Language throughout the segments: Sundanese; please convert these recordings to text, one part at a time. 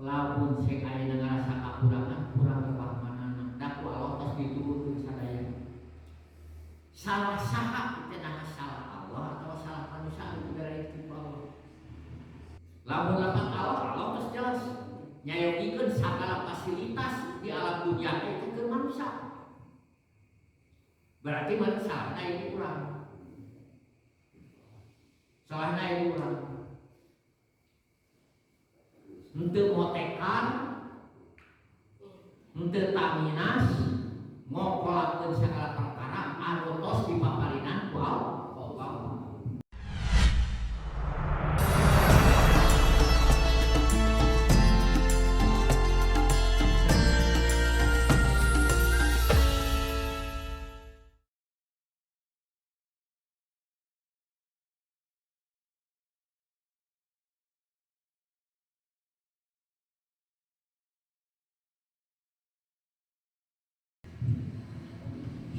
Lamun sing ayeuna ngarasa kakurangan kurang rahmanana da ku Allah tos diturunkeun sadaya. Salah saha teh nah salah Allah atau salah manusia anu dibere ku Allah. Lamun lapan Allah, Allah tos jelas nyayogikeun sagala fasilitas di alam dunia teh keur manusia. Berarti manusia salahna ini kurang. Salahna ini kurang. Henteu motekan, henteu taminas, ngokolakeun sagala perkara anu tos dipaparinan ku Allah.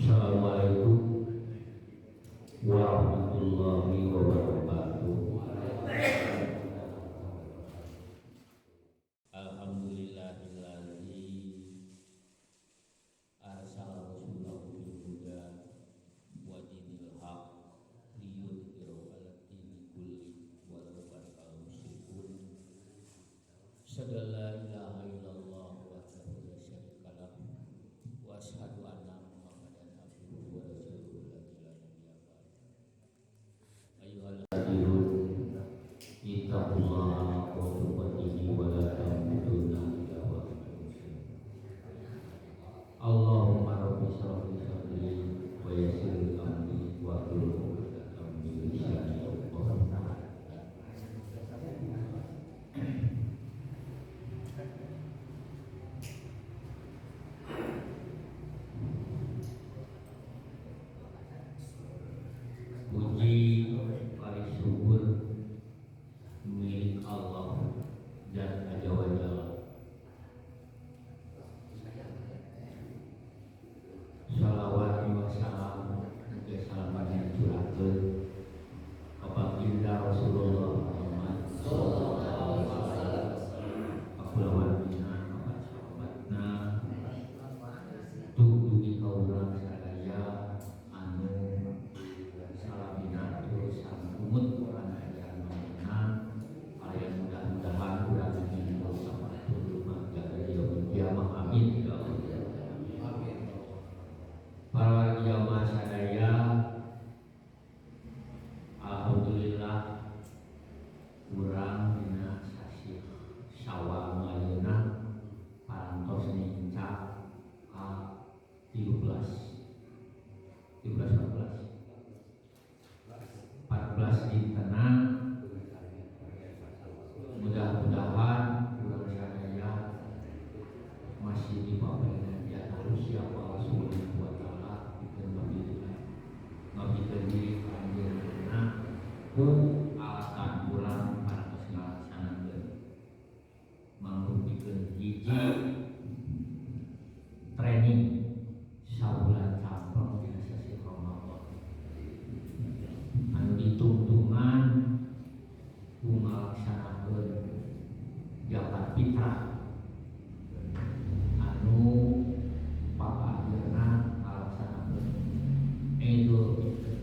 Assalamualaikum warahmatullahi wabarakatuh. Alhamdulillahillazi arsala rasulahu bil huda wa dinil haq liyudhhirahu 'alad dini kulli walau karihal musyrikun. Asyhadu an la ilaha illallah wahdahu la syarika lah wa asyhadu anna Muhammadan abduhu wa rasuluhu la nabiyya ba'd. Ayyuhal hadirin, ittaqullaha haqqa tuqatih wa la tamutunna illa wa antum muslimun. Allahumma rabbi shrah li sadri wa yassir li amri wahlul 'uqdatam min lisani yafqahu qawli. Puji paling syukur milik Allah dan Azza wa Jalla. Salawat wa salam mugi salaman yang curahkeun ka baginda Rasulullah Muhammad sallallahu alaihi wasallam, ka kulawargina, ka sahabatna, dugi ka urang sadaya anu salamina terus umut kana ajaran manehna kalian mudah-mudahan urang ini syafaat mangga yaumil kiamah. Amin ya Allah. Amin. Para wargi jamaah sadaya, alhamdulillah urang dina sasih Syawal ayeuna parantos nincak ka 13 13 14 14 dintenan. Mudah-mudahan urang sadaya masih dipaparinan di atas usia Allah Subhanahu wa taala pikeun ngabikeun diri ka anjeunna ku alatan urang parantos ngalaksanakeun mangrupikeun hiji training sabulan campleng dina sasih Ramadan anu ditungtungan ku ngalaksanakeun zakat fitrah anu pakakhirna ngalaksanakeun Idul Fitri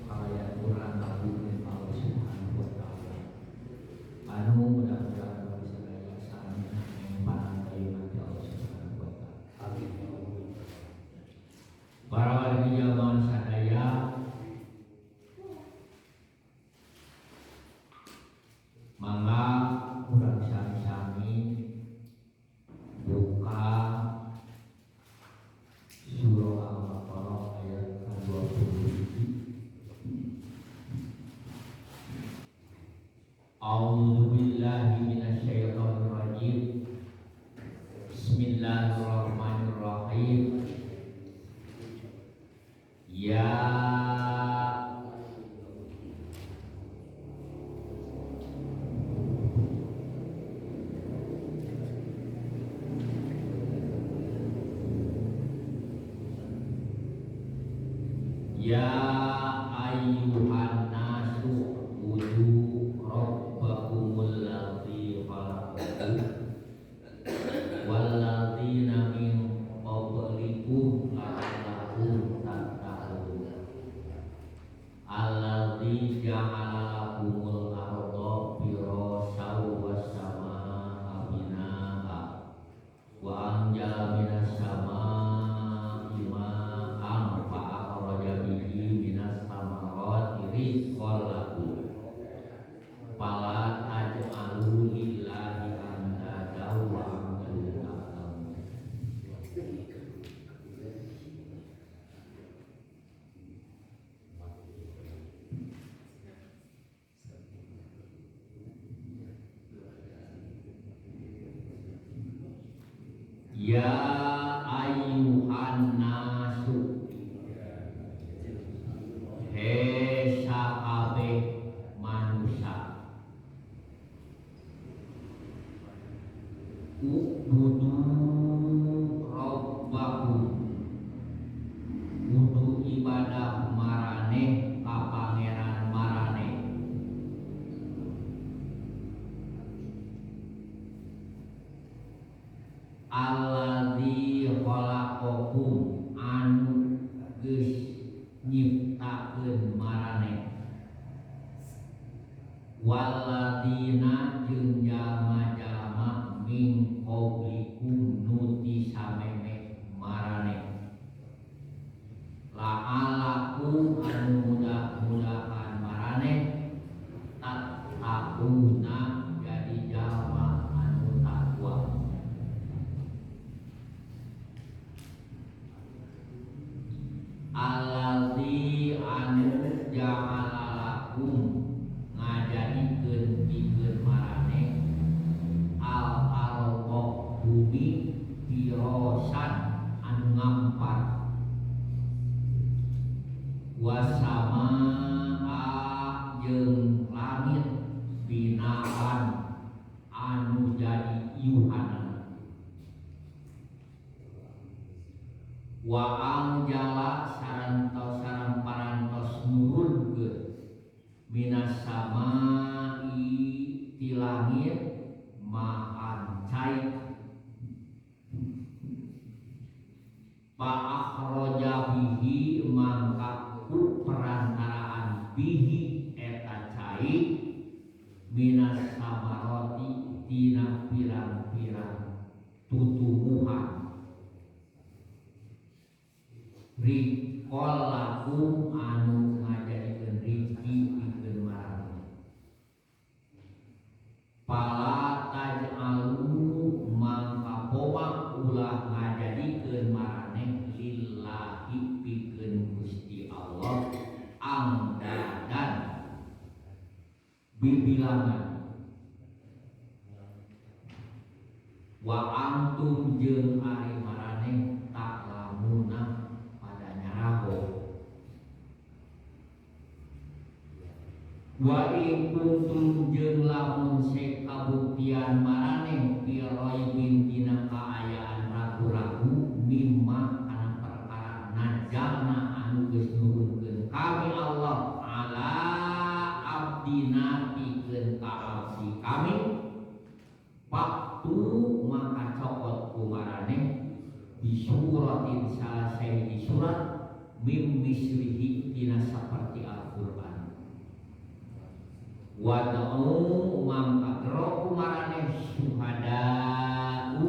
kalayan urang kagungan Allah Subhanahu wa taala anu mudah-mudahan urang sadaya sami empanan kayunan ti Allah Subhanahu wa taala. Amin. Para wargi jamaah sadaya, mangga urang sami-sami buka surah Al-Baqarah ayat 20. A'udzu billahi minasyaitonir rajim. Bismillahirrahmanirrahim. Ya Ya ayyuhan nasu ubudu rabbakumul ladzi Ya ayyuhan nasu he sakabeh manusia ubudu rabbakum kudu ibadah maraneh ka pangeran maraneh alladzi khalaqakum anu geus nyiptakeun maraneh walladzina jeung jalma-jalma min qablikum nu ti samemeh maraneh la'alakum anu mudah-mudahan maraneh tattaquna jadi jalma anu takwa. Alladzi anu ja'ala lakum ngajadikeun pikeun maraneh al-arda bumi firosan anu ngampar wasamaa jeung langit binaan anu jadi iuhanan wa anjala sarantos sareng parantos nurunkeun minas samai ti langit ma'an cai fa akhraja bihi mangka ku perantaraan bihi eta cai minas samaroti tina pirang-pirang tutumbuhan rikol lakum anu ngajadikeun rizki pikeun maraneh pala taj'alu mangka poma ulah ngajadikeun maraneh lillahi pikeun Gusti Allah angdadan bibilangan wa antum jeung ari maraneh ta'lamuna pada nyaraho wa in kuntum jeung lamun kabuktian maraneh fi raibin dina kaayaan ragu-ragu mimma kana perkara najalna anu geus nurunkeun kami Allah ala abdina pikeun ka abdi kami waktu maka cokot ku maraneh bisuratin salah sahiji surat mim mislihi tina saperti Al-Qur'an wad'u mangka gero kumaraneh syuhada'u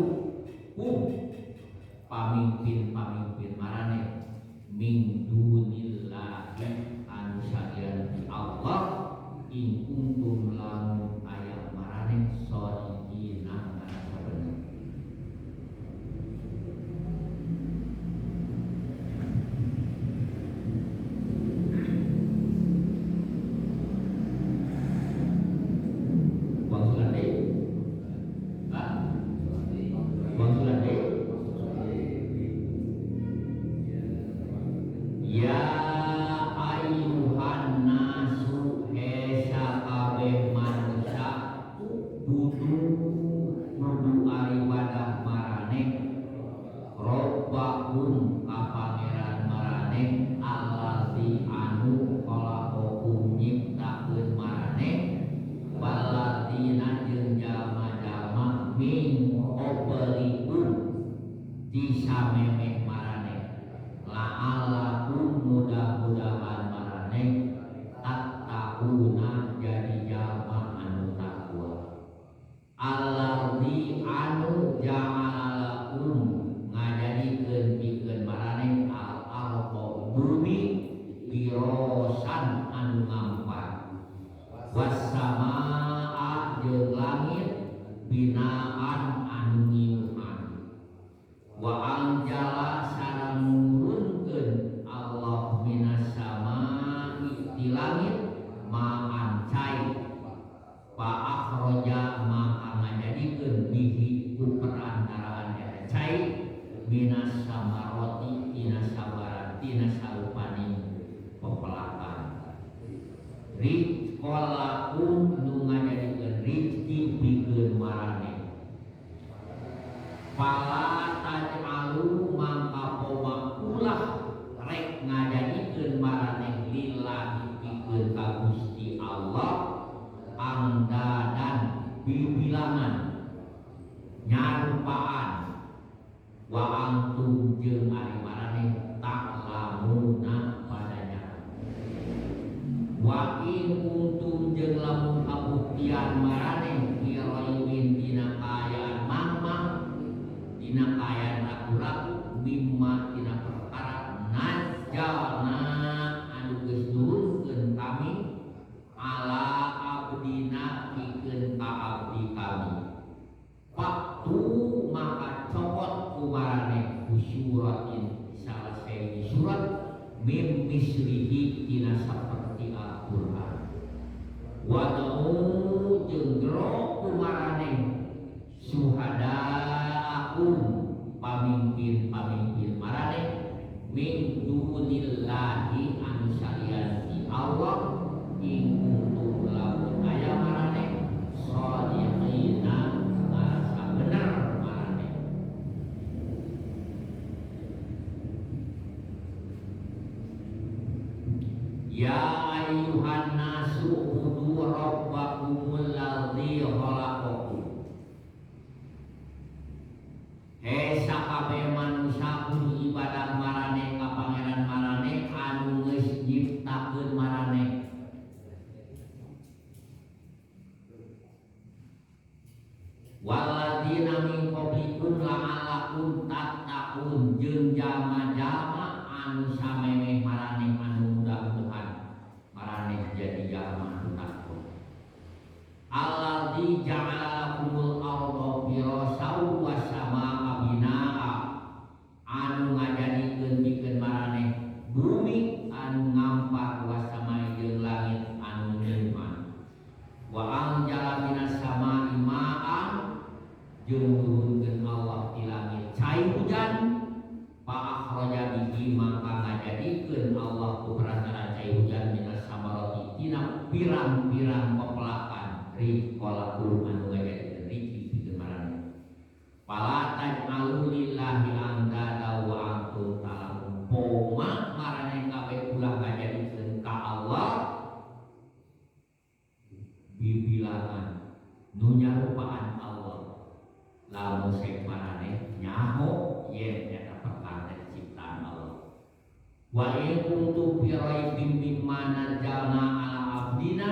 kum pamimpin-pamimpin maraneh min dunillahi anu salian ti Allah in kuntum lamun aya maraneh shadiqina kana sabener. Ya ayuhan nasu hesa kabeh manusia kudu kudu aribadah maraneh robbakum ka pangeran maraneh alladzi anu khalaqakum nyiptakeun maraneh walladzina jeung jalma-jalma min qablikum ti samemeh maraneh la'allakum mudah-mudahan maraneh tattaquna jadi jalma anu takwa. Alladzi anu ja'ala lakum ngajadikeun pikeun maraneh al-arda bumi firosan anu ngampar wassamaa jeung langit binaan anu ngiuhan wa anjala sareng nurunkeun Allah minas samai ti langit ma'an cai fa akhraja maka ngajadikeun bihi ku perantaraan eta cai minas samaroti tina sabaran tina sarupaning pepelakan rizqolakum nu ngajadikeun rizki pikeun maraneh fala taj'alu mangka poma ulah rek ngajadikeun maraneh lillahi pikeun ka Gusti Allah angdadan bibilangan nyarupaan wa antum jeung ari maraneh ta'lamuna padanya wa in kuntum jeung lamun kabuktian maraneh fi raibin dina kaayaan mangmang dina kaayaan ragu-ragu mimma dina perkara najalna anu geus nurunkeun kami ala abdina pikeun ka abdi kami faktu maka cokot ku maraneh ku suratin salah sahiji surat mim mislihi tina saperti Al-Qur'an wad'u jeung gero ku maraneh suhadaakum pamimpin-pamimpin maraneh min dunillahi anu salian ti Allah ing kuntum lamun aya maraneh shadiqina ngarasa bener maraneh. Ya ayyuhan nasu ubudu rabbakumul ladzi khalaqakum. Hei sakabeh manusia kudu ibadah maraneh ka pangeran maraneh anu geus nyiptakeun maraneh. Waladina min qablikum la'allakum tattaqun jeung jalma-jalma anu samemeh maraneh anu mudah-mudahan maraneh jadi jalma anu takwa. Alladzi ja'ala lakumul arda firasyan was samaa binaa anu ngajadikeun pikeun maraneh bumi anu ngampar was samaa jeung langit anu nyeuman. Wa anzala minas samaa'i ma'an jeung nurunkeun Allah ti langit cai hujan fa akhraja bihi maka ngajadikeun Allah ku perantara cai hujan minas samarati tina pirang-pirang pepelakan rizqolakum anu ngajadikeun rizki pikeun maraneh. Fala taj'alu lillahi andada wa antum ta'lamun. Poma maraneh kabeh ulah ngajadikeun ka Allah bibilangan nu nyarupaan Allah lamun sek maraneh nyaho yen eta perkara ciptaan Allah. Wa in kuntum fi raibin mimma nazzalna ala abdina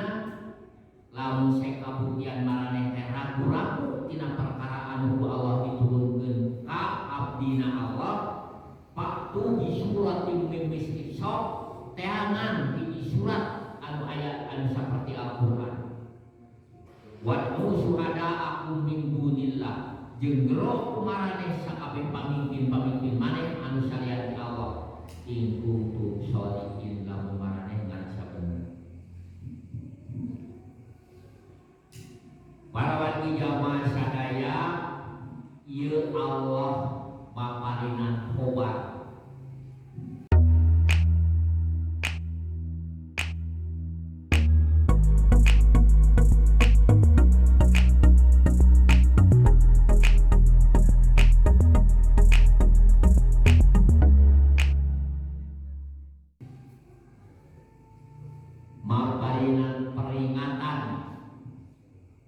lamun sek kabuktian maraneh teh ragu-ragu tina perkara anu ku Allah diturunkeun ka abdina Allah faktu bi suratin min misli sok teangan hiji surat anu aya anu saperti Al-Qur'an. Wad'u syuhada'akum min dunillah jeung gero maraneh sakabeh pamimpin-pamimpin maneh anu salian ti Allah in kuntum shadiqin lamun maraneh ngarasa bener. Para wargi jamaah sadaya ieu Allah maparinan khobar maparinan peringatan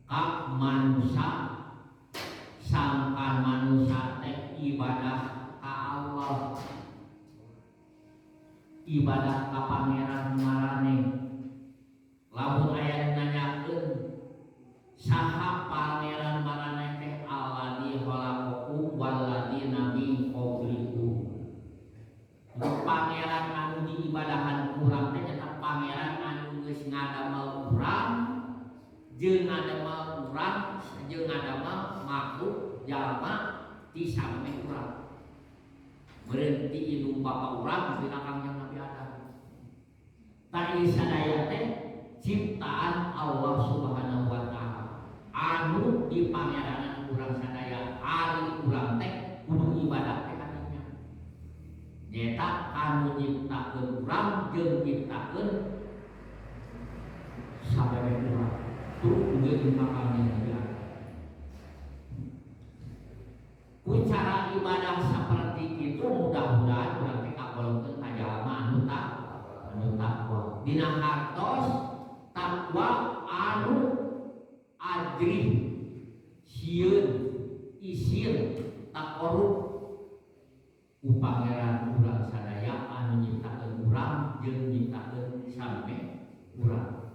ka manusia sangkan manusia teh ibadah ka Allah ibadah ka pangeran maraneh. Lamun aya nanyakeun saha pangeran maraneh teh alladzi khalaqakum walladzina min qablikum. Pangeran anu diibadahan urang teh nyata pangeran anu geus ngadamel urang jeung ngadamel urang jeung ngadamel makhluk jalma ti samemeh urang. Meureun ti indung bapa urang ti Kangjeng Nabi Adam. Tah ieu sadaya teh ciptaan Allah Subhanahu wa taala anu dipangeranan urang sadaya ari urang teh kudu ibadah teh ka dieu. anu nyiptakeun urang jeung nyiptakeun sameme urang. Tuh duit makamnya Nabi Adam. Ku cara ibadah seperti itu mudah-mudahan urang teh kagolongkeun ka jalma anu takwa. Dina hartos takwa anu ajrih sieun isin takorup ku pangeran urang sadaya anu nyiptakeun urang jeung nyiptakeun sameme urang.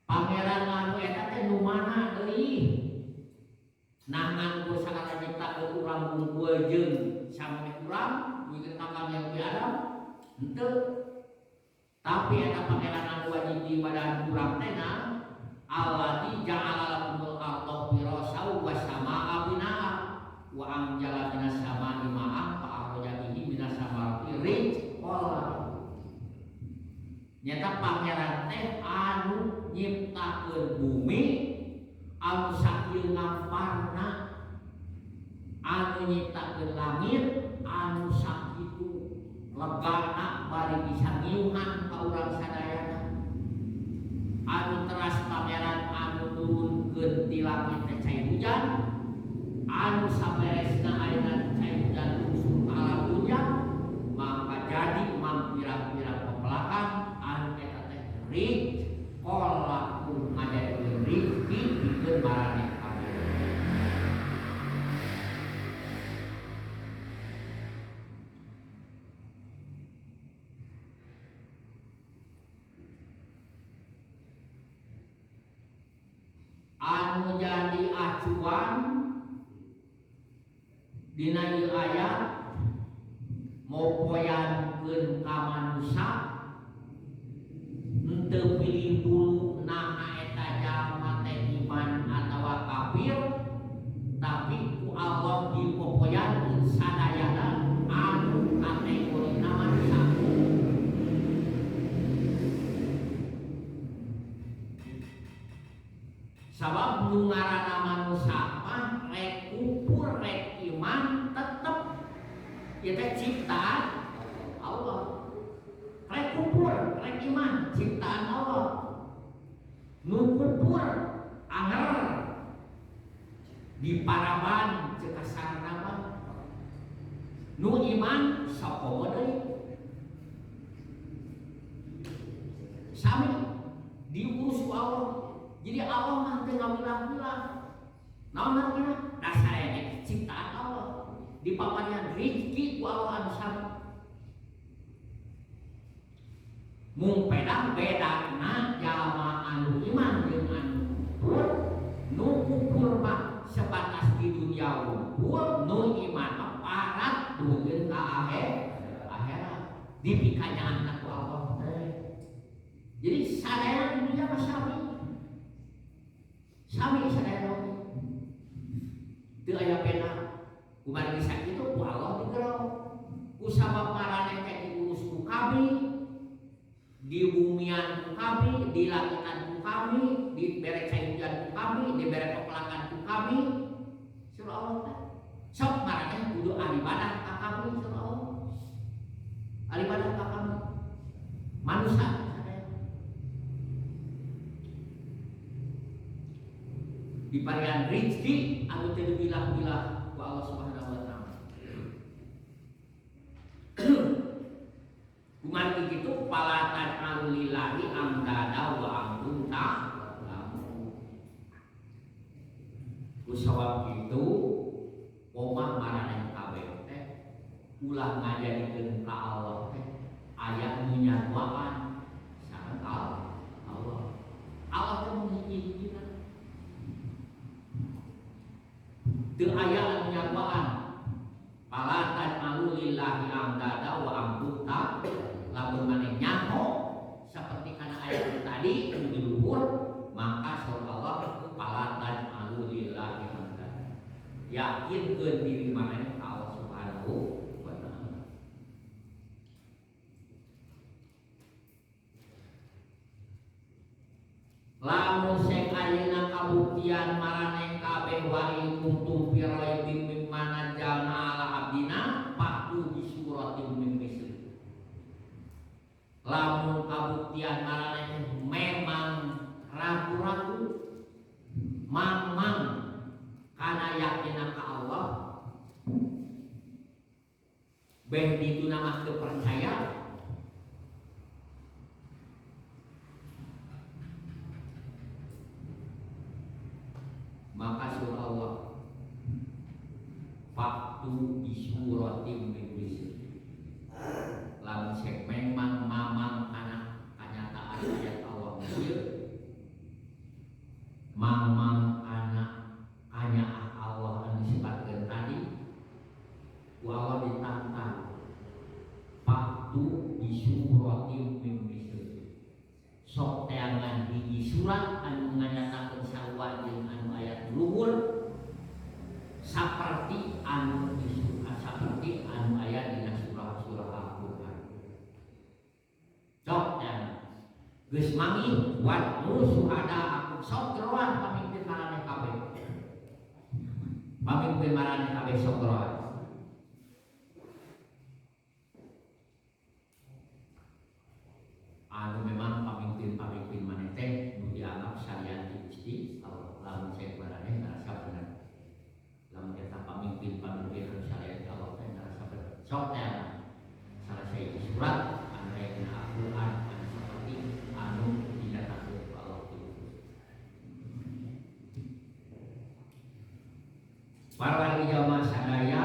Pangeran anu eta teh nu mana deui? Nangan ku sakala nyiptakeun urang wungkul jeung sameme urang mungkin kakang yang Nabi Adam henteu. Tapi eta pangeran anu wajib diibadahan urang teh na alladzi ja'ala lakumul arda firasyan was samaa binaa wa anzala minas samaa'i ma'an fa akhraja bihi minas samarati rizqan. Nyata pangeran teh anu nyiptakeun bumi anu sakieu ngamparna, anu nyiptakeun langit anu sakitu legana bari bisa ngiuhan ka urang sadayana, anu teras pangeran anu nurunkeun ti langit teh cai hujan, anu saberesna ayeuna cai hujan langsung ka alam dunya, maka jadi mangpirang-pirang pepelakan anu eta teh rizqan ngajadikeun rizki pikeun maraneh kabeh. Anu jadi acuan dina ieu ayat mopoyankeun ka manusa henteu pilih bulu naha eta jalma teh iman atawa kafir, tapi ku Allah dipopoyankeun sadayana anu kategorina manusa. Sabab nu ngaranna manusa mah rek kufur rek iman tetep ieu teh ciptaan Allah. Rek kufur rek iman ciptaan Allah. Nu kufur anger di paraban ceuk kasarna mah. Nu iman sakomo deui. Sami diurus ku Allah. Jadi Allah mah teu ngawilah-wilah. Naon artina? Dasarnya ciptaan Allah. Dipaparian rezeki ku Allah anu sami. Mung pedah bedana jalma anu iman jeung anu kufur. Nu kufur mah sebatas di dunia wungkul, nu iman mah parat dugeun ka akhirat. Dipikanyaahna ku Allah teh. Jadi sadayana dunia mah sami. Sami sadayana oge. Teu aya beda. Kumargi sakitu ku Allah digero. Ku sabab maraneh teh diurus ku kami, di bumian ku kami, di langitan ku kami, dibere cai hujan ku kami, dibere pepelakan ku kami. Surah Allah teh. Sok maraneh kudu aribadah ka kami surah Allah. Aribadah ka kami. Manusia sadayana. Diparian rizki anu teu dibilah-bilah ku Allah Subhanahu wa taala. Kumargi kitu palatan alulillahi amdada wa antum ta'lamun. Ku sabab kitu omah maraneh kabeh teh ulah ngajadikeun ka Allah teh aya nu nyaruaan sareng Allah. Allah teh menghiji-hijina. Teu aya anu nyaruaan. Palatan alulillahi amdada wa antum ta'lamun. Lamun maneh nyaho seperti kana ayat tadi nu di luhur, maka saur Allah palatan alulillahi amdada. Yakinkeun diri maneh ka Allah Subhanahu wa taala. Lamun sek ayeuna kabuktian maraneh kabeh wa in kuntum fi raibin mimma nazzalna ala abdina Lamun kabuktian maraneh memang ragu-ragu mang-mang kana yakin ka Allah beh dituna mah teu percaya maka surah Allah faktu bisuratim min misli. Lamun sek memang mamang kana kanyataan ayat Allah ieu mamang kana kanyaah Allah anu disebutkeun tadi ku Allah ditantang faktu bisuratim min misli. Sok teangan hiji surat anu nganyatakeun sarua jeung anu ayat luhur saperti anu saperti anu aya dina surah-surah Al-Qur'an. Sok teangan geus manggih wat musuhada aku sok geroan pamimpin maraneh kabeh. Pamimpin maraneh kabeh sok geroan. Anu memang pamimpin-pamimpin maneh teh nu dianggap salian ti Gusti Allah. Lamun cek maraneh ngarasa bener. Lamun eta pamimpin-pamimpin anu salian ti Allah teh ngarasa bener. Sok teh salah sahiji surat anu aya dina Al-Qur'an anu saperti anu dinyatakeun ku Allah itu. Para wargi jamaah sadaya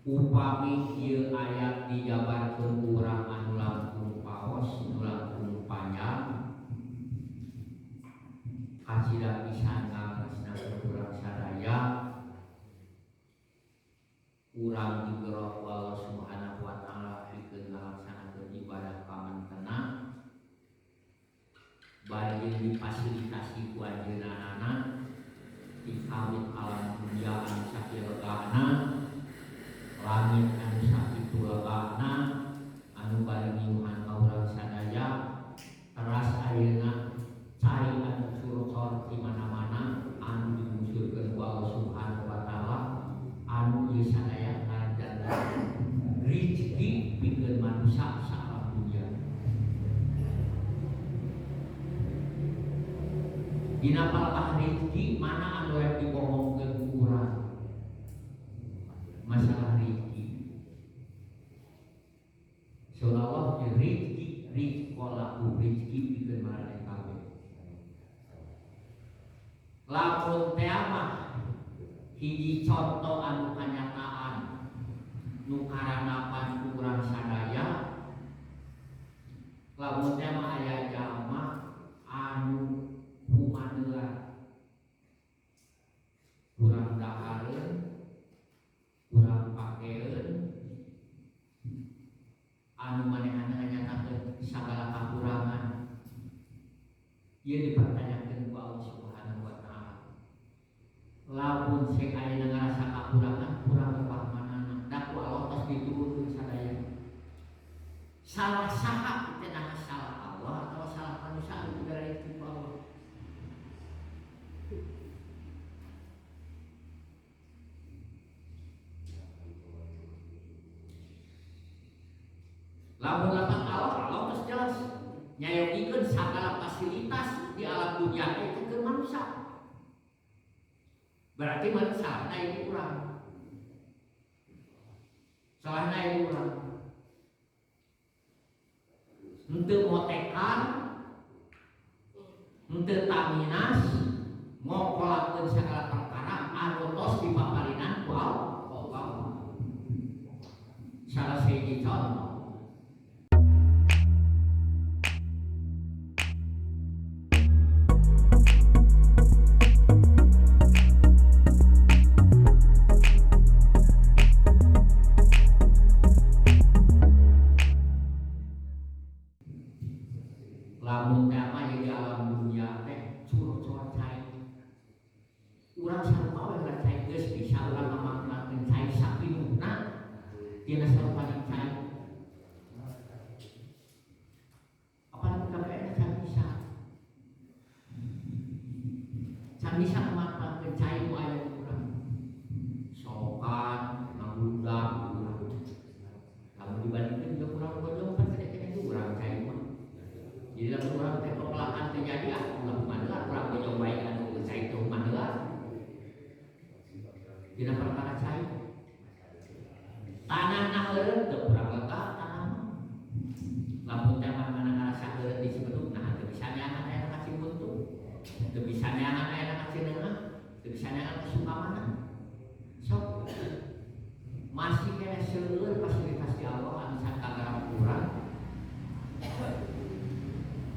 upami ieu ayat dijabarkeun urang anu langkung paos nu langkung panjang kasida pisan ngatresna urang sadaya urang digeroh ku Allah Subhanahu wa taala pikeun ngalaksanakeun ibadah kamantenna bari jeung difasilitasi ku anjeunna dikawit alam dunia anu sakieu legana langit anu sakitu legana anu bari ngiuhan ka urang sadaya teras ayeuna cai anu curcor di mana-mana anu dimusurkeun ku Allah Subhanahu wa taala anu ieu sadaya ngaranjana rezeki pikeun manusia saalam dunia. Dina palebah rezeki mana anu rek dibohongkeun ku urang masalah rezeki. Salawat rezeki rizqolahu rezeki pikeun maraneh kabeh. Lamun teh mah hiji conto anu kanyataan nu karanapan urang sadaya lamun teh mah aya jalma anu humaneula kurang dahareun kurang pakeun anu manehna nyatakeun sagala kakurangan ieu dipertanyakeun ku Allah Subhanahu wa taala. Lamun sing ayeuna ngarasa kakurangan kurang lepah manana da ku Allah tos diturunkeun sadaya. Salah saha teh nah salah Allah atau salah manusia anu dibere ku Allah. Lamun lapan Allah, Allah terus jelas nyayogikeun sagala fasilitas di alam dunia teh keur manusia. Berarti manusia salahna ieu urang. Salahna ieu urang. Henteu motekan, henteu taminas, ngokolakeun sagala perkara anu tos dipaparinan ku Allah. Salah sahiji contoh lamun teh mah di alam dunia teh curcor cai urang sarupa we cai geus bisa urang ngamaknakeun cai sapinuhna dina sarupaning cai apa kabeh can bisa can bisa ngamaknakeun cai nu aya di urang sokan mangludak urang lamun dibandingkeun jeung urang urang bojong kan kene-kene urang cai mah. Jadi lamun urang teh pepelakan teh jadi ah ulah kumaha urang bojong bae anu cai teh kumaha. Dina perkara cai. Tanah na heureun teu kurang lega tanah mah. Lamun teh mah mana ngarasa heureun di Cibedug nah teu bisa neangan aya ka Cibuntu. Teu bisa neangan aya ka Cineungah, teu bisa neangan ka Sukamana. Sok masih kena seueur fasilitas di Allah anu can kagarap urang.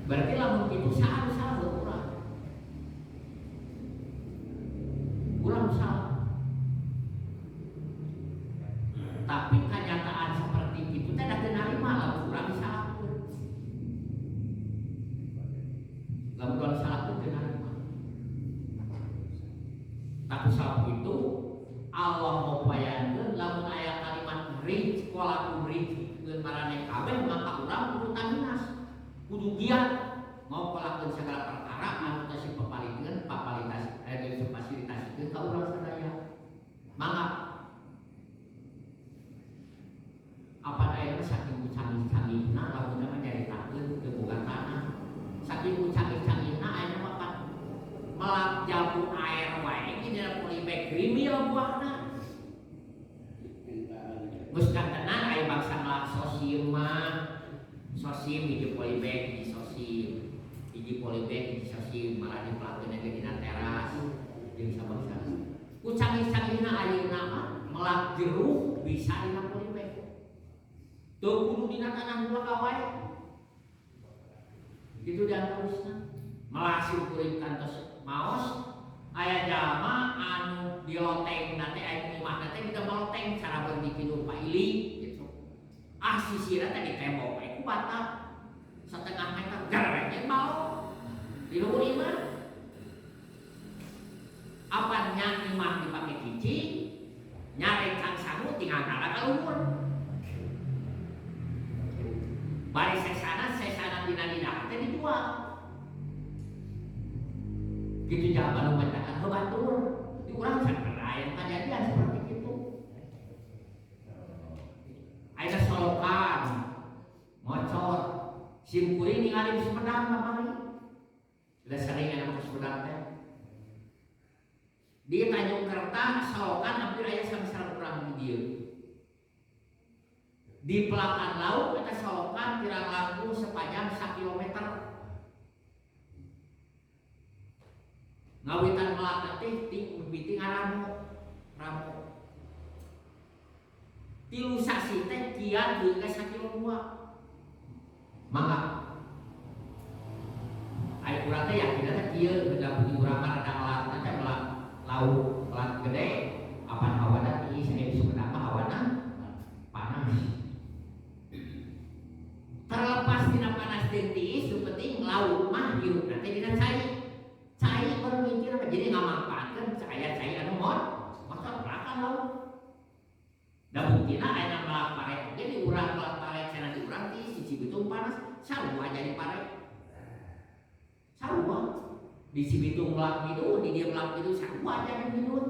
Berarti lamun kitu saha nu salah urang. Urang salah. Tapi kenyataan seperti itu teh da teu narima lamun urang disalahkeun. Lamun urang disalahkeun teu narima. Tapi sabab itu Allah ngopayankeun lamun aya kalimat rizq qalakum rizqkeun maraneh kabeh maka urang kudu taminas, kudu giat ngokolakeun segala perkara anu teh sipapaliteun papalitas fasilitasikeun ka urang sadaya. Mangga apa ayeuna saking ku canggih-canggihna lamun mah nyaritakeun teu boga tanah. Saking ku canggih-canggihna ayeuna mah pan melak jambu air wae ge dina polybag grimil buahna. Geus kantenan aya bangsa melak sosim mah. Sosim hiji polybag hiji sosim. Hiji polybag hiji sosim malah dipelakeun ge dina teras jeung sabangsa. Ku canggih-canggihna ayeuna mah melak jeruk bisa dina polybag. Teu kudu dina tanah ulah wae. Kitu diantawisna. Melah syukurin kantos maos aya jalma anu di loteng na teh aya imahna teh kita meloteng cara berpikir Pak Ili gitu. Ah sisirna teh di tembok we ku bata setengah meter gerengnya mau di luhur imah. Apa nya imah dipake cicing nyarek can sangu tinggal ngala ka luhur. Bari sesana dina dina teh dijual. Gitu jawaban nu macakan heuh batur. Di urang can pernah aya kajadian seperti itu. Aya solokan ngocor sim kuring ningali di Sumedang kamari. Udah sering aya ka Sumedang teh. Di Tanjung Kerta solokan hampir aya samsara urang di dieu. Di pelakan laut eta solokan kirang langkung sepanjang 1 kilometer. Ngawitan melak teh ting mimiti ngaramu ramu. Tilu sasi teh kian deui ka sakilo dua. Mangga. Ai urang teh yakin teh kieu beda di urang mah rada melak teh melak laut melak gede apan hawana tiis aya di Sumedang mah hawana panas. Terlepas dina panas jeung tiis nu penting laut mah hirup teh dina cai. Cai berpikir apa jadi ngamanfaatkeun aya cai anu motor pelakan laut. Da buktina aya melak pare oge di urang melak pare cenah di urang ti sisi Cibitung panas sarua jadi pare. Sarua di Cibitung melak gitu di dieu melak gitu sarua jadi minun.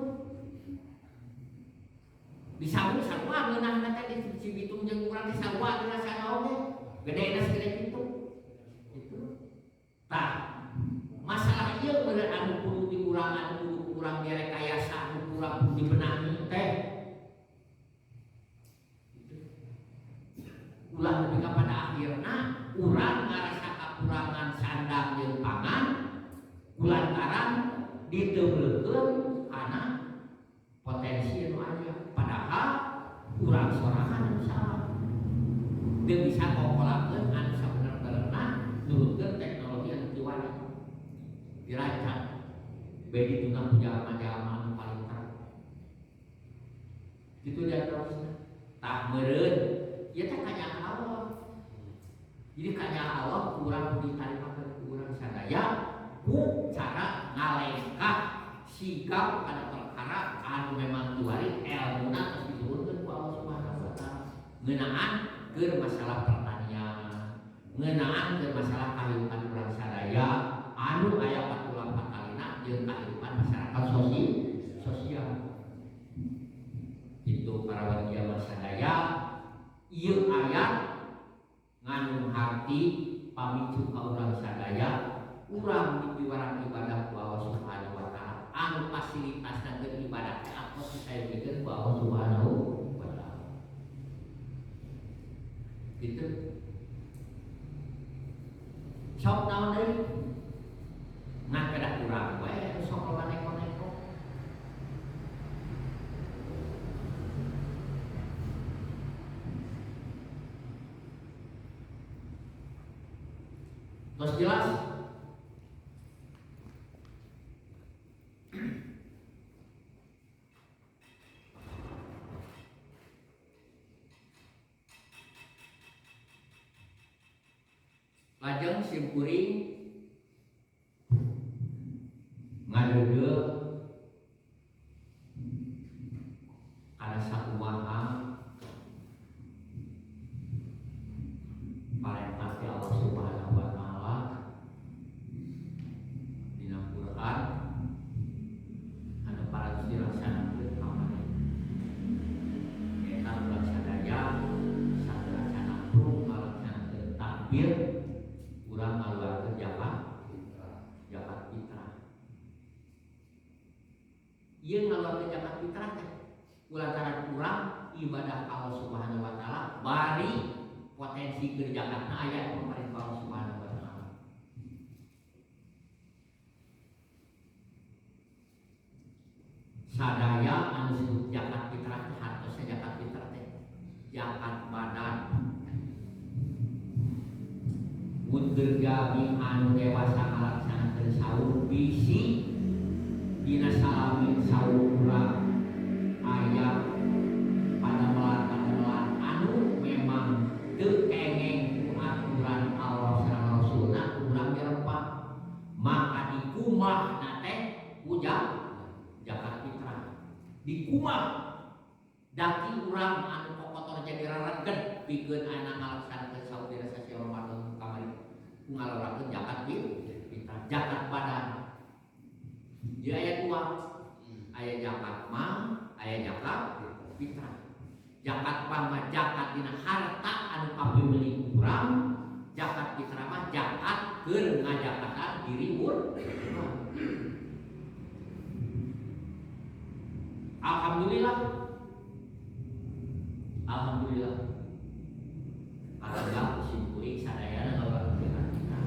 Di sabu sarua ngeunahna teh di Cibitung jeung urang di sarua dirasana oge gedena segede kitu. Gitu. Tah masalah ieu bener anu kudu diurang anu kudu kurang direkayasa anu kurang kudu dibenahi teh. Ulah nepi ka pada akhirna urang ngarasa kakurangan sandang jeung pangan kulantaran diteuleukeun kana potensi anu aya padahal urang sorangan anu salah. Teu bisa ngokolakeun anu sabener-benerna nurutkeun teknologi anu kiwari. Dirancang bedi tuna ku jalma-jalma anu paling terang. Kitu diantawisna. Tah meureun ieu teh kanyaah Allah. Jadi kanyaah Allah kurang ditarimakeun ku urang sadaya ku cara ngalengkah sikap kana perkara anu memang kiwari elmuna tos diturunkeun ku Allah Subhanahu wa taala. Ngeunaan keur masalah pertanian, ngeunaan keur masalah kahirupan urang sadaya anu aya patulang patalina jeung kahirupan masyarakat sosial. Itu para warga sadaya ieu ayat Urang dipiwarang ibadah ku Allah Subhanahu wa taala anu fasilitasna keur ibadah teh atos disayogikeun ku Allah Subhanahu wa taala. Gitu. Sok naon deui? Ngan pedah urang we sok loba neko-neko. Terus jelas lajeng simkuring ngadeudeuh kana sakumaha parentah ti Allah Subhanahu wa taala dina Quran anu parantos dilaksanakeun kamari nyaeta urang sadaya sateuacan amprung ngalaksanakeun takbir urang ngaluarkeun zakat fitrah. Ieu ngaluarkeun zakat fitrah teh kulantaran urang ibadah ka Allah Subhanahu wa taala bari potensi keur zakatna aya di pemerintah Allah Subhanahu wa taala. Sadaya anu disebut zakat fitrah teh hartosna zakat fitrah teh zakat badan. Mun keur gawi anu dewasa ngalaksanakeun saum bisi dina salami saum urang aya padamelan-padamelan anu memang teu kengeng ku aturan Allah sareng Rasulna urang dirempak maka dikumahna teh ku zakat fitrah dikumah daki urang anu kokotor jadi rareget pikeun ayeuna ngalaksanakeun saum dina sasi Ramadan kamari ku ngalorakeun zakat fitrah zakat badan. Jadi aya dua, aya zakat mal, aya zakat fitrah. Zakat mal mah zakat dina harta anu kapimili urang, zakat fitrah mah zakat keur ngajakatan diri urang. Alhamdulillah. Alhamdulillah. Alhamdulillah simkuring sadayana ngalorakeun zakat fitrah.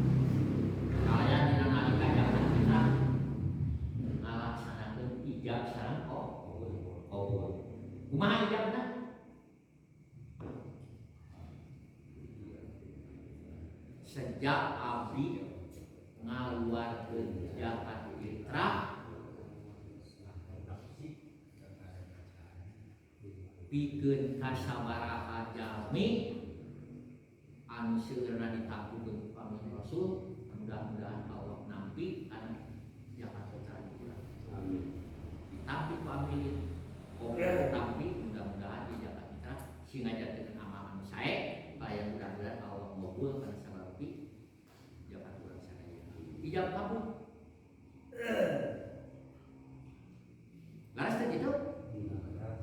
Kalayan dina nalika zakat fitrah ngalaksanakeun ijab sareng qabul. Kumaha ijabna? Sejak abdi ngaluarkeun zakat fitrah pikeun kasabaraha jalmi anu seueurna ditangguhkeun ku pamili Rasul, mudah-mudahan Allah nampi kana zakat fitrah urang. Amin. Ditampi ku amilin, qabul tampi mudah-mudahan di zakat fitrah sing ngajarkeun amal anu sae, kalayan mudah-mudahan Allah ngabul kana sagala rupi zakat urang sadaya. Ijab kabul. Laras teh kitu?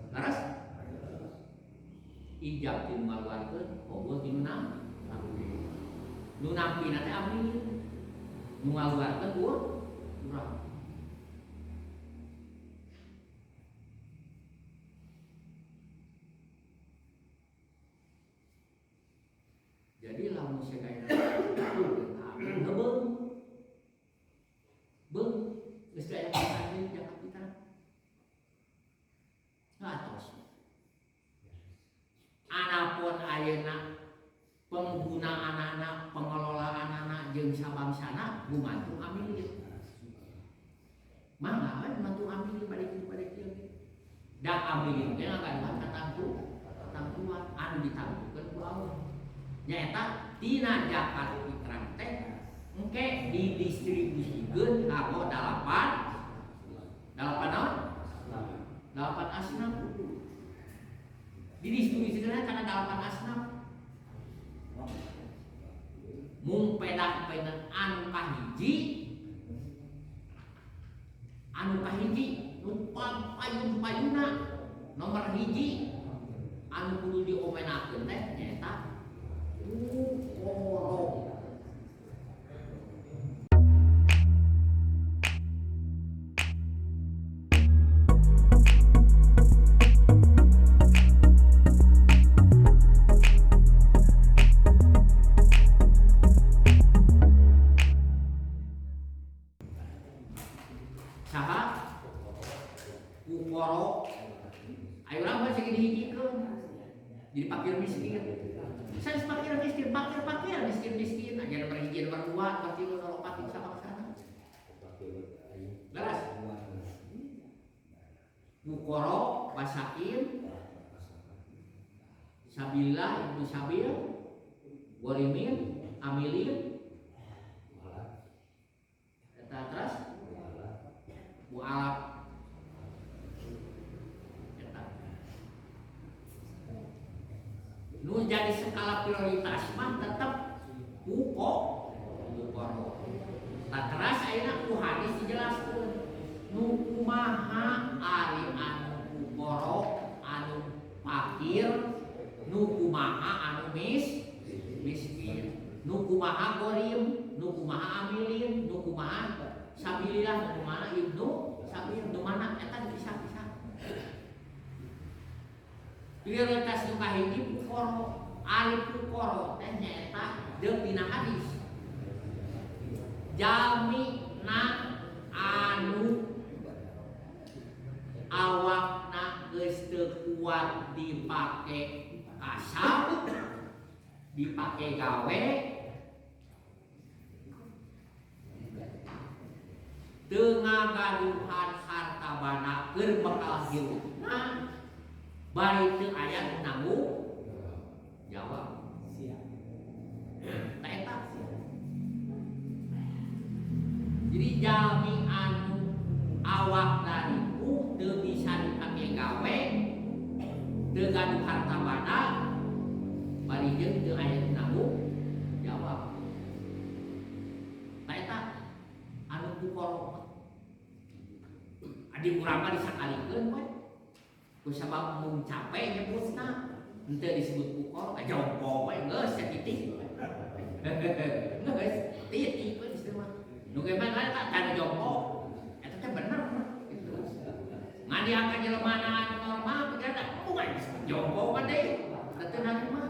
Laras? Ijab ti nu ngaluarkeun, qabul ti nu nampi. Nu nampina teh amilin. Nu ngaluarkeun urang. Jadi lamun sadayana heubeung. Beung geus aya deui zakat fitrah. Atos. Anapun ayeuna penggunaanana, pengelolaanana jeung sabangsana gumantung amil. Mangga we gumantung amil bade kieu bade kieu. Da amil teh ngagaduhan katangtuan anu ditangtukeun ku Allah. Nyaeta tina zakat fitrah teh engke didistribusikeun kanggo dalapan naon? Dalapan asnaf. Didistribusikeun kana dalapan asnaf. Mung pedah-pedah anu kahiji nu payun-payuna nomor hiji anu kudu diomenakeun teh nyaeta fuqara. Saha? Fukoro. Ayo urang mah segini hijikeun. Jadi fakir miskin. Saya fakir miskin, fakir-fakir miskin-miskin aja nomor hiji nomor 2, nomor 3, nomor 4 sama sana. Beres. Fukoro, masakin, sabilillah, ibnu sabil, gorimin, amilin, eta terus mualaf. Eta. Nu jadi skala prioritas mah tetep fukoro. Tah teras ayeuna ku hadis dijelaskeun. Nu kumaha ari anu fukoro, anu fakir, nu kumaha anu miskin, nu kumaha gorim, nu kumaha amilin, nu kumaha sabilillah, nu kumaha ibnu sabil, nu mana eta dipisah-pisah. Prioritas nu kahiji fukoro, ari fukoro teh nyaeta deuk dina hadis. Jalmina anu awakna geus teu kuat dipake kasar, dipake gawe, teu ngagaduhan harta banda keur bekal hirupna, bari teu aya nu nanggung jawab. Tah eta. Jadi jalmi anu awakna ripuh teu bisa dipake gawe, teu gaduh harta banda, bari jeung teu aya nu nanggung jawab. Tah eta anu fukoro. Adi urang mah disakalikeun we. Ku sabab mung capek nyebutna, henteu disebut fukoro, jompo we geus sakitu. Geus titik we disebut mah. Nu ge mah eta can jompo. Eta teh bener gitu. Ngan diangkat jelema anu normal pikiran teh bukan disebut jompo mah deui. Teu narima.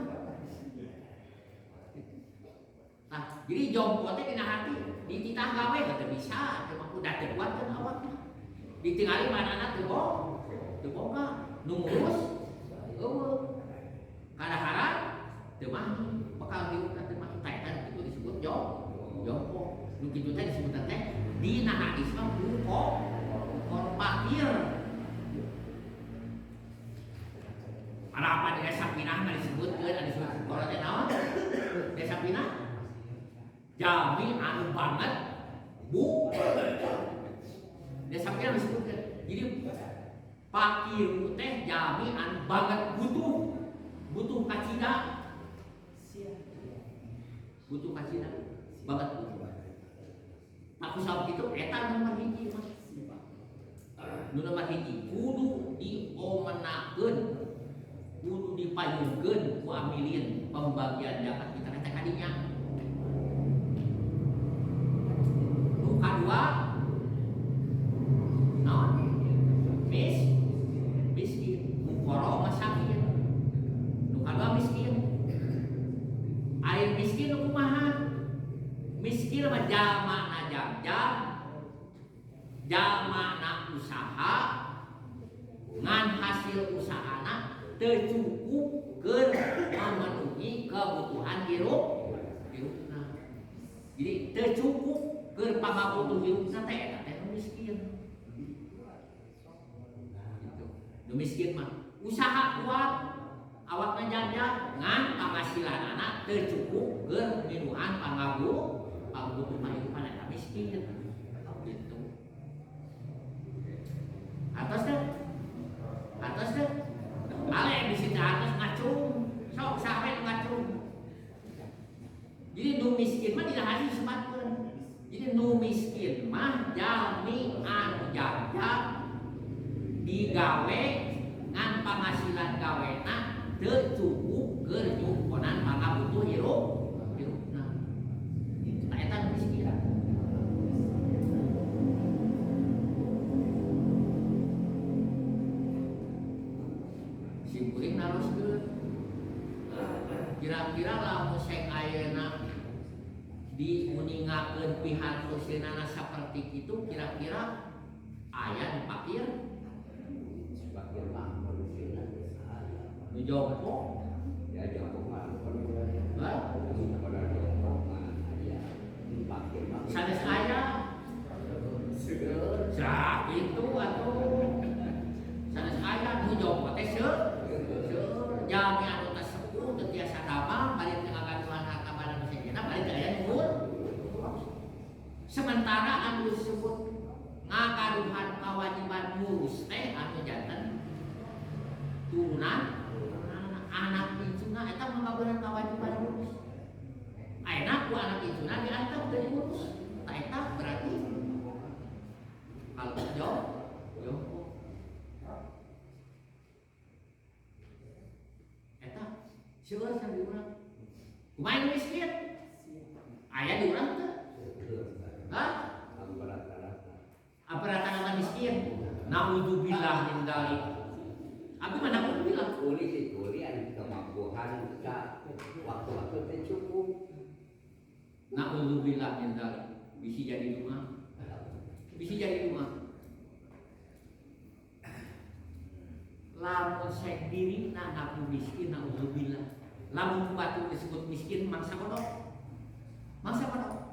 Nah, jadi jompo teh dina hati dititah gawe teu bisa, teu mampu da teu kuat kan awakna. Ditingali manana teu boga, nu ngurus eueuh. Kadahara teu mahi, bakal hirupna teu mahi. Tah eta kitu disebut jompo. Nu kitu teh disebut teh dina hadis mah fukoro fakir. Apa di desa Pinah mah disebutkeun anu disebut fukoro teh naon? Desa Pinah jalmi anu banget bu. Desa Pinah disebutkeun. Jadi fakir teh jalmi anu banget butuh kacida. Butuh kacida, banget butuh. Aku sabab kitu eta nomor hiji mah. Nu nomor hiji kudu diomenakeun, kudu dipayungkeun ku amilin pembagian zakat fitrah teh kadinya. Nu kadua naon? Miskin, fukoro masakin. Nu kadua miskin. Ari miskin nu kumaha? Miskin mah jalmana jam-jam, jalmana usaha, ngan hasil usahana teu cukup keur memenuhi kebutuhan hirupna. Jadi teu cukup keur pamabutuh hirupna teh eta teh nu miskin. Gitu. Nu miskin mah usaha kuat, awakna jam-jam, ngan panghasilanana teu cukup keur minuhan pangabutuh pahirupan eta miskin. Gitu. Atos teh? Atos teh? Ale di situ atos ngacung, sok saha ngacung. Jadi nu miskin mah dina hadis disebutkeun. Jadi nu miskin mah jalmi anu jam-jam digawe ngan panghasilan gawena teu cukup keur nyungkonan pangabutuh hirupna. Tah eta nu miskin. Simkuring naroskeun. Kira-kira lamun sek ayeuna diuningakeun pihartoseunana saperti kitu, kira-kira Aya nu pakir. Pakir mah manusia. Nu jompo. Ya jompo mah. Hah? Pada jompo mah aya. Nu pakir mah. Sanes aya. Sah itu atuh. Sanes aya nu jompo teh seueur. Seueur jalmi anu teh sepuh teu tiasa damang bari teu ngagaduhan harta banda nu sejenna bari teu aya nu Sementara anu disebut ngagaduhan kewajiban ngurus teh anu janten turunan anak incuna eta mah kewajiban ngurus. Ayeuna ku anak incuna diantep teu diurus. Tah eta berarti kalau jauh eta seueur di urang. Kumaha nu miskin? Aya di urang teu? Hah? Apa rata-rata miskin? Naudzubillah min dzalik. Abi mah naudzubillah. Kuli sih kuli anu kemampuan ka waktu-waktu teh cukup. Naudzubillah min dzalik. Bisi jadi doa. Bisi jadi doa. Lamun sek dirina ngaku miskin naudzubillah. Lamun batu disebut miskin mangsa kodok. Mangsa kodok.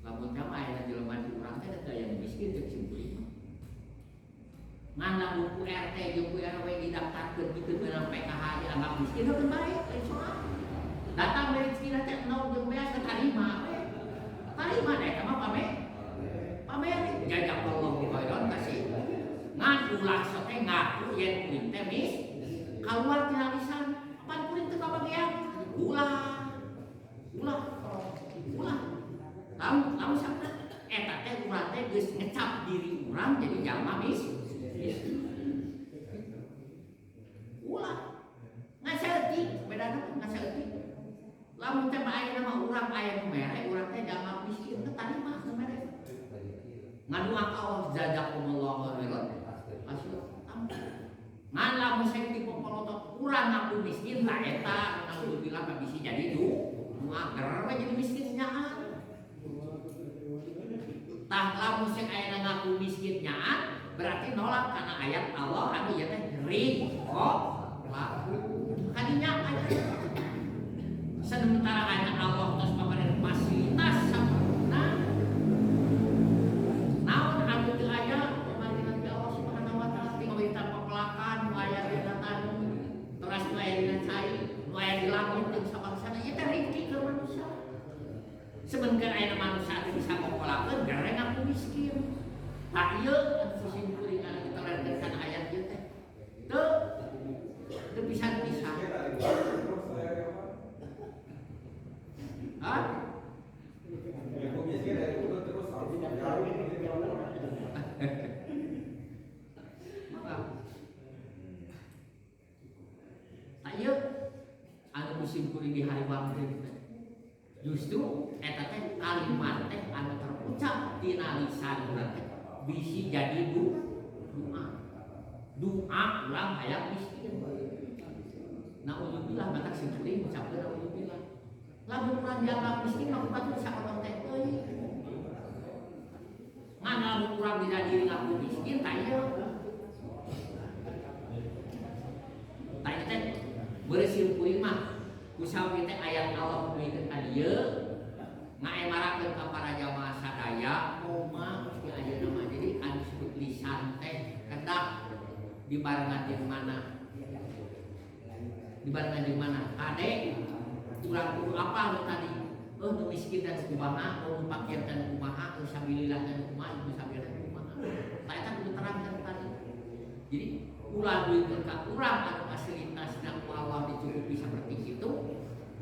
Lamun teh mah aya jelema di urang teh da aya miskin cek simkuring mah. Ngan lamun ku RT jeung ku RW didaftarkeun pikeun meunang PKH dianggap miskin heukeun bae lain soal. Datang dari rezekina teh nol jeung beas tarima we. Tarima da eta mah pame. Pamer jazakallahu khairan kasih. Ngan ulah sok teh ngaku yen kuring teh mis kaluar tina lisan. Pan kuring teu kabagian. Ulah. Ulah. Ulah. Lamun sabda eta teh urang teh geus ngecap diri urang jadi jalma mis. Ulah. Ngasaeutik bedana mah ngasaeutik. Lamun teh aya nama urang aya nu mere urang teh jalma miskin teh tarima nu mere. Ngadua ka Allah jazakumullahu khairan. Hasil. Ngan lamun sing dipopolotot urang ngaku miskin lah eta naudzubillah mah bisi jadi doa ger we jadi miskin nyaan. Tah lamun sing aya ngaku miskin nyaan berarti nolak kana ayat Allah anu ieu teh ridho laku. Kadinya aya. Sementara ayat Allah tos paparin fasilitas sampurna. Naon anu teu aya pamarinan ti Allah Subhanahu wa taala tinggal minta pepelakan nu aya dina taneuh, teras nu aya dina cai, nu aya di langit jeung sabangsana ieu teh rezeki keur manusia. Sebenarnya aya manusia teu bisa ngokolakeun gara ngaku miskin. Tah ieu anu simkuring anu ditelerkeun kana ayat ieu teh. Teu teu bisa-bisa. Hah? Maka tah ieu anu simkuring di hariwang teh. Justru eta teh kalimat teh anu terucap dina lisan urang teh bisi jadi doa. Doa urang hayang miskin. Naudzubillah matak simkuring ngucapkeun naudzubillah. Lamun urang dianggap miskin mah batur sakono teh euy. Ngan lamun urang dina diri ngaku miskin tah ieu. Tah ieu teh beureuh simkuring mah kusawi teh ayat Allah duikeun ka dieu ngaemarakeun ka para jamaah sadaya koma di ayeuna mah jadi anu disebut lisan teh kedah dibarengan jeung mana dibarengan jeung mana kade urang kudu apa nu tadi nu miskin dan kumaha nu fakir dan kumaha nu sabilillah dan kumaha nu sabilillah dan kumaha tah eta kudu terangkeun tadi jadi ulah duikeun ka urang anu fasilitasna ku Allah dicukupi seperti itu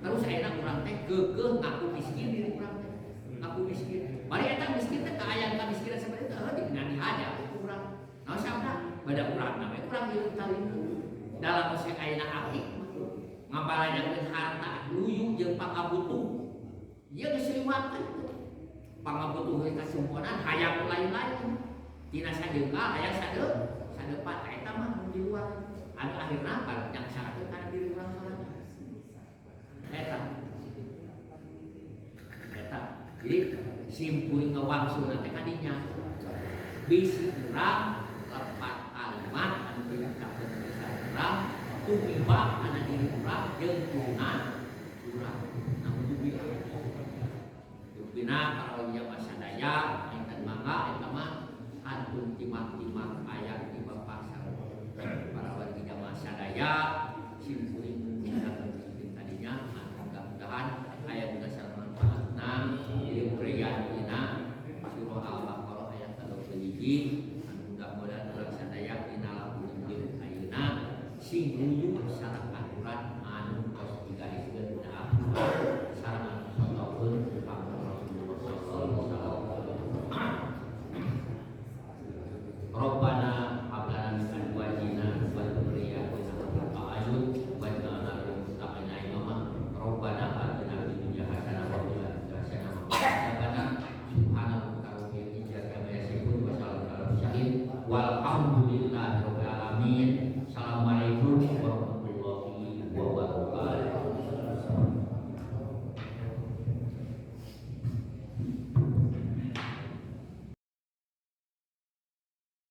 terus ayeuna urang teh geugeuh ngaku miskin diri urang teh ngaku miskin bari eta miskin teh kaayaan kamiskinan seperti itu heuh dina dihaja ku urang naon sabda bada urang na we urang hirup talindung dalam usia ayeuna abdi ngabalanyakeun harta luyu jeung pangabutuh ieu geus liwat pangabutuh ka sumponan hayang lain-lain tina sajengkal hayang sadepat eta mah nu di luar anu akhirna barang syaratkeun kana diri urang sorangan eta eta jadi Sim kuring ngawangsul teh kadinya. Bisi urang lepat kalimat anu diucapkeun bisa urang tumiba kana diri urang jeung turunan urang. Naudzubillah. Rupina para wali sadaya enten mangga eta mah kantun timah-timah.